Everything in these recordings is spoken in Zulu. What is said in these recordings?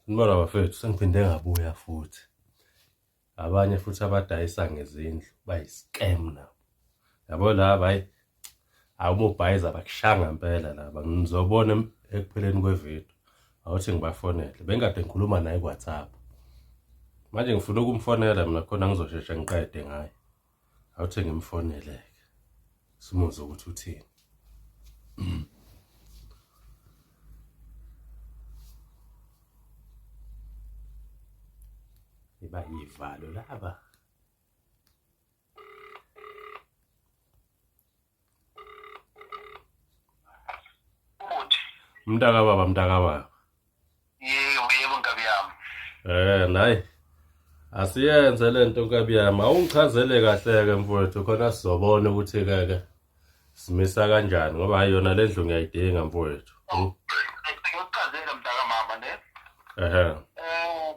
Sanibona bafethu, sengiphinde ngabuya futhi. Abanye futhi abadayisa ngezindlu bayi-scam nabo. Yabo laba hayi awumubhayiza bakushaya ngempela laba. Ngizobona ekupheleni kwevidiyo. Awuthi ngibafonele. Bengikade ngikhuluma naye ku-WhatsApp. Manje ngifuna ukumfonela mina khona ngizosheshe ngiqede ngaye. Awuthi ngimfonele-ke. Simuzwe ukuthi uthini. Iba yivalo laba. Mntaka baba, mntaka baba. Yebo, yebo nkabi yami. Eh, nayi. Asiyenze lento nkabi yami. Awungichazele kahle ke mfowethu khona sizobona ukuthi ke ke simisa kanjani ngoba hayi yona lendlu ngiyayidinga mfowethu. Oh, ngikuchazele mntaka mama ne. Ehhe. Eh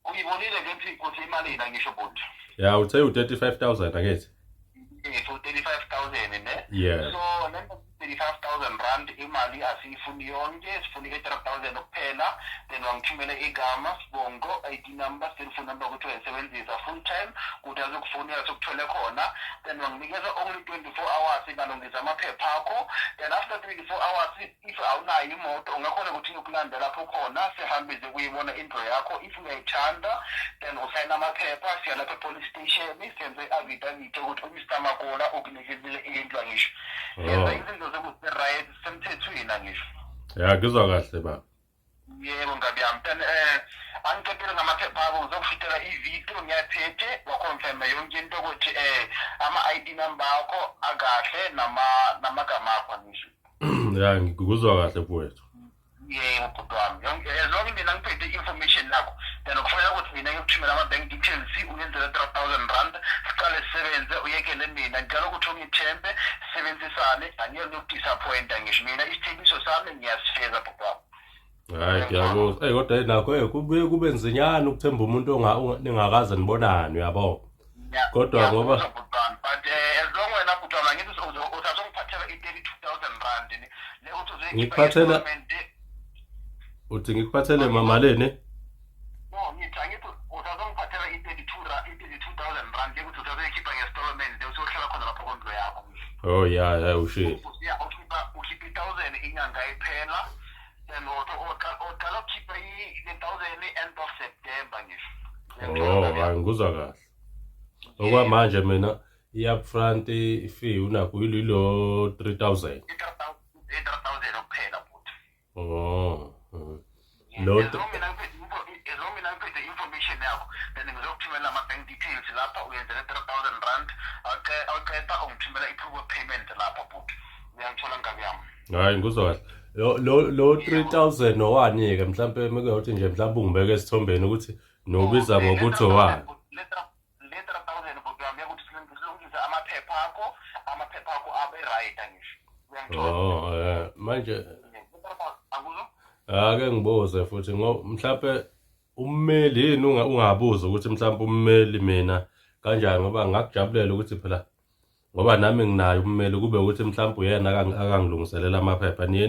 uyibonile ke ukuthi imali ina ngisho bhuti. Ya uthe u35000 angithi? Yes, u35000 ne. Yeah. So le 35000 rand imali asiyifuni yonke sifuna i-3000 kuphela then wangithumela igama sibongo ID number cellphone number ukuthi uyayisebenzisa full time ukuthi azokufonela sokuthole khona then wanginikeza only 24 hours ngalungisa amaphepha akho then after 24 hours If awunayo imoto ungakhona ukuthi ngiyokulanda lapho khona sihambe nje kuyibona indlu yakho if uyayithanda then usayina amaphepha siya lapha e-police station senze i-affidavit yokuthi uMr Makola ukunikezile indlu angisho senza izinto zokuthi right semthethweni angisho. Ya ngizwa kahle baba. Yebo nkabi yami then eh angiqedile ngamaphepha akho ngizokushutela i-video ngiyaphethe wakhonfirma yonke into ukuthi eh ama-ID number akho akahle nama namagama akho angisho. Ya ngikuzwa kahle mfowethu. Yebo bhuti wami yonke as long mina ngiphethe i-information yakho then kufanele ukuthi mina ngikuthumele ama-bank details uyenzele 3000 rand siqale sisebenze uyekele mina ngicela ukuthi ungithembe sisebenzisane angeke ngiyokudisappointa ngisho mina isithembiso sami ngiyasifeza bhuti wami. Hayi ngiyakuzwa. Ey kodwa nakho eh kubuye kube nzinyana ukuthemba umuntu ningakaze nibonane uyabo. Kodwa ngoba but eh, as long wena bhuti wami angithi usazongiphathela i-32000 rand le uthi ngikuphathela uthi ngikuphathele mamalini? No, ngithi angithi usazongiphathela i-32000 rand le uthi usazoyikhipha nge-installment le usuyohlala khona lapho kondlo yakho. Oh yeah, yeah ushilo. Ukhipha i-1000 inyanga iphela Then uqala ukukhipha le 1000 end of September ngisho. Oh, hayi ngikuzwa kahle. Okwamanje mina i-upfront fee unakho yilo 3000. I-3000 kuphela bhuti. Oh. Lo mina ngiphethe lo mina ngiphethe information yakho then ngizokuthumela ama-bank details lapha uyenzele 3000 rand awuqeda ungithumela i-proof of payment lapha bhuti uyangithola nkabi yami. Hayi ngikuzwa kahle. Lo lo lo 3000 owani ke mhlambe mekuyothi nje mhlambe ungibeke esithombeni ukuthi nobiza ngokuthi owani. Le 3000 bhuti wami yakuthi silungise amaphepha akho, amaphepha akho abe right angisho. Uyangithola? Oh eh manje Akuzwa? Ake ngibuze futhi ngo mhlambe ummeli yini ungabuza ukuthi mhlambe ummeli mina kanjani ngoba ngakujabulela ukuthi phela ngoba nami nginaye ummeli kube ukuthi mhlawumbe uyena akangilungiselela amaphepha niye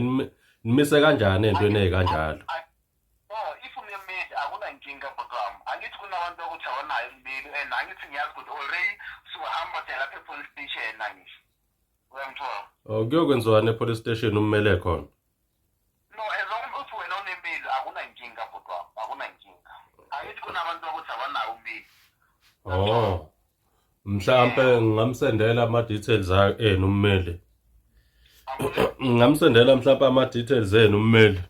nimise kanjani entweni ezikanjalo. No, if unemmeli akunankinga bhuti wami. Angithi kunabantu ukuthi awanayo ummeli and angithi ngiyazi ukuthi already suhamba siya lapha e-police station angisho. Uyangithola? Oh kuyokwenziwani e-police station ummeli ekhona? No, as long as wena unempilo akunankinga bhuti wami, akunankinga. Angithi kunabantu ukuthi abanawo ummeli. Oh. Mhlampe ngingamsendela ama details enu ummeli. Ngingamsendela mhlampe ama details enu ummeli.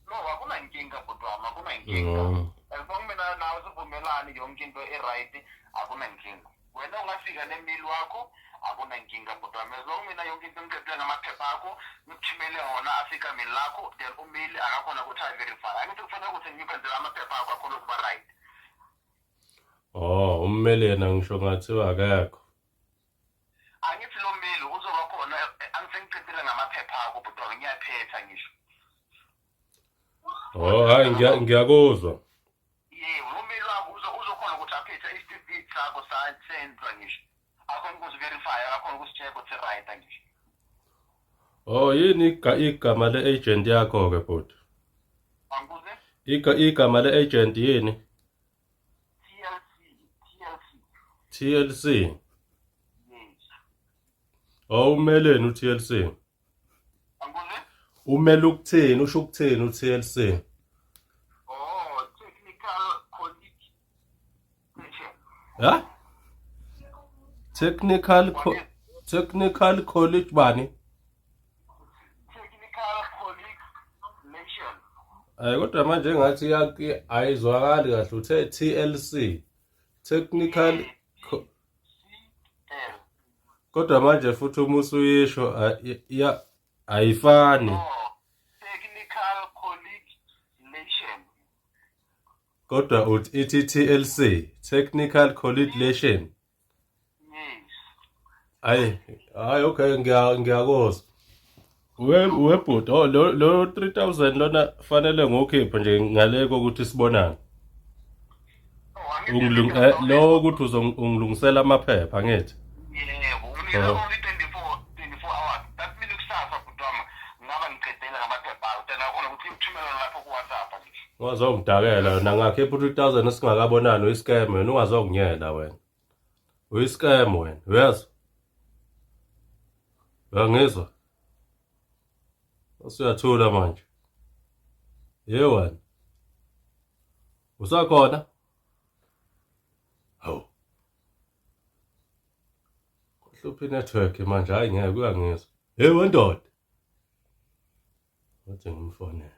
No, akunankinga bhuti wami, akunankinga. As long mina nawe sivumelane yonke into e-right, akunankinga. Wena ungafika nemili wakho akunankinga bhuti wami. As long mina yonke into ngiqedile ngamaphepha akho, ngikuthumele wona asegameni lakho, then umeli akakhona ukuthi ayi-verify. Angithi kufanele ukuthi ngikwenzele amaphepha akho akhona ukuba right. Oh, ummeli yena ngisho ngathiwa akekho. Angithi lo mmeli uzoba khona angisengiqedile ngamaphepha akho bhuti wami ngiyaphetha ngisho. Oh, hayi ngiyakuzwa. Yebo, lo mmeli wakho uzokhona ukuthi aphethe isitifiketi sakho senza ngisho. Akhona ukusiverify, akhona ukusi-check ukuthi right angisho. Oh, yini igama le-agent yakho ke bhuti? Angikuze? Igama le-agent yini? TLC, TLC. TLC. Yes. Oh, umeleni u-TLC? Angikuze? Umele ukuthini? Usho ukuthini u-TLC? Oh, technical colleague. Ha? Technical College bani? Technical colleague nation. Hayi, kodwa manje engathi ayizwakali kahle, uthe TLC. Technical C L. Kodwa manje futhi uma usuyisho ayifani. Oh, technical colleague nation. Kodwa uthi ithi TLC, Technical College Nation. Yes. Ayi, hayi, okay, ngiyakuzwa. We bhuti, oh, lo 3000 lona fanele ngokhiphe nje ngale kokuthi sibonane. Oh, Lo ukuthi ungilungisela amaphepha, angithi? Yebo, unika Oh. only 24 hours. That means kusasa, bhuti wami, ngaba ngiqedele ngamaphepha akho. Then akhona ukuthi ngithumele lapho ku WhatsApp nje. Ungazongidakela wena, ngakhipha u-3000 singakabonani, uyi-scam wena, ungazokunyela wena. Uyi-scam wena, uyezwa? Uyangizwa? Usuyathula manje. Ye wena. Usakhona? Hawu. Kuhlupha i-network manje, hayi ngeke, uyangizwa. Hey wendoda. Wathi ngimfonele.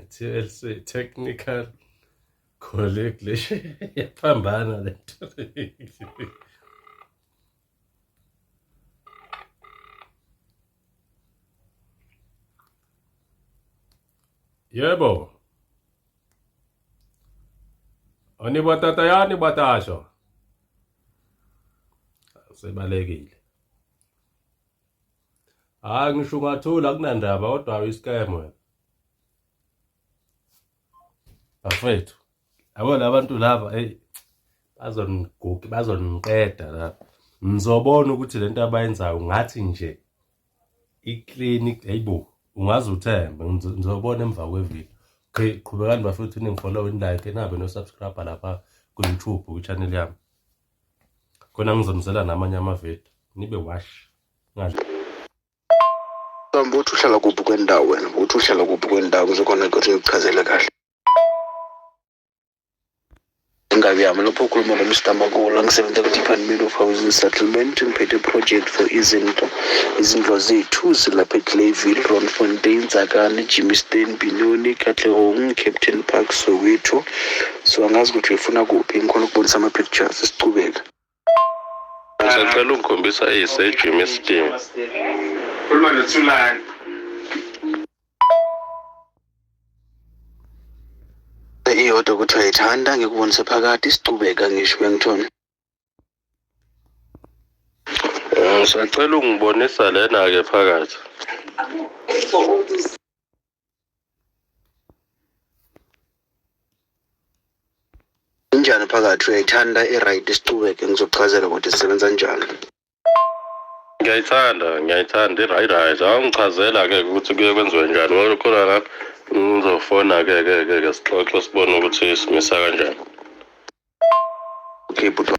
TLC, Technical Colleague, yaphambana lento. Yebo. Onibatata yani batasho. Sebalekile. Hayi, ngisho ungathula akunandaba, kodwa uyi-scam wena. Bafethu. Yabo labantu laba, hey, bazonigugi, bazoniqeda la. Nizobona ukuthi lento abayenzayo ngathi nje i-clinic, hayibo, ungaze uthembe, nizobona emva kwe-video. Okay, qhubekani bafethu, ningi-follow, ni-like, nabe no-subscribe lapha ku-YouTube ku-channel yami. Khona ngizonizela namanye amavidiyo. Nibe wash. Ngadli. Uthi uhlala kuphi kwendawo wena? Uthi uhlala kuphi kwendawo, ngizokhona ukuthi ngikuchazele kahle. Ingabi yami lapho ukhuluma no-Mr Makula, ngisebenza ku-Department of Housing Settlement, ngiphethe project for izindlu zethu zilapha eClayville, Randfontein, Tsakane, Germiston, Benoni, Katlehong, Kempton Park, Soweto. So angazi ukuthi uyifuna kuphi, ngikhona ukubonisa ama-pictures sichubeke. Ngisacela ungikhombisa eyise-Germiston. Khuluma noThulani. Iyodwa ukuthi uyayithanda, ngikubonise phakathi sichubeka, ngisho uyangithola. Ngisacela ungibonisa lena-ke phakathi. Injani phakathi, uyayithanda? I-right, sichubeke, ngizokuchazela ukuthi sisebenza njani. Ngiyayithanda, ngiyayithanda, i-right right. Awungichazela-ke ukuthi kuye kwenziwe njani. Ngoba khona la ngizofona-ke ke ke ke sixoxe sibone ukuthi simisa kanjani. Okay, bhuti.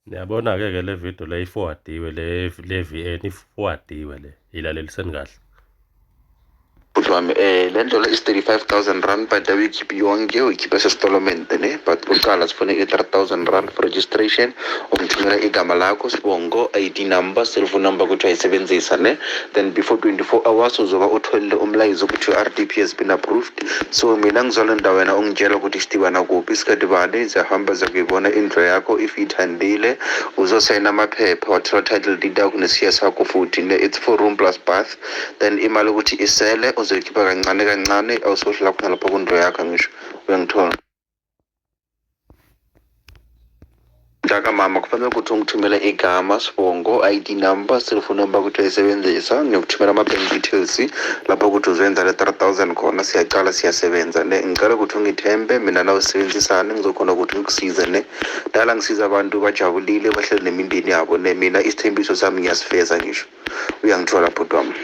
Niyabona-ke ke le video le i-forwardiwe, le VN i-forwardiwe le. Ilaleliseni kahle. Bhuti wami, le nto le is 35,000 rand, but awuyikhiphi yonke, uyikhipha se-installment ne, but kuqala sifune i-3000 rand for registration. Ungithumela igama lakho, sibongo, ID number, cellphone number ukuthi uyayisebenzisa ne, then before 24 hours uzoba utholile umlayezo ukuthi i-RDP has been approved. So mina ngizolenda wena, ungitshela ukuthi sidibana kuphi, isikhathi bani, ziyahamba ziyakuyibona indlu yakho. If ithandile, uzosayina amaphepha, wathola title deed yakho nesiya sakho futhi ne. It's four room plus bath. Then imali ukuthi isele uzoyikhipha kancane kancane, awusohlala khona lapha kundlu yakho, ngisho uyangithola. Mntaka mama, kufanele ukuthi ungithumele igama, sibongo, ID number, cellphone number ukuthi uyayisebenzisa. Ngiyokuthumela ama-bank details lapho ukuthi uzoyenza le 3000 khona. Siyaqala, siyasebenza ne. Ngicela ukuthi ungithembe mina, nawe sisebenzisane, ngizokhona ukuthi ngikusize ne. Dala ngisiza abantu, bajabulile, bahleli nemindeni yabo ne. Mina isithembiso sami ngiyasifeza, ngisho uyangithola, bhuti wami.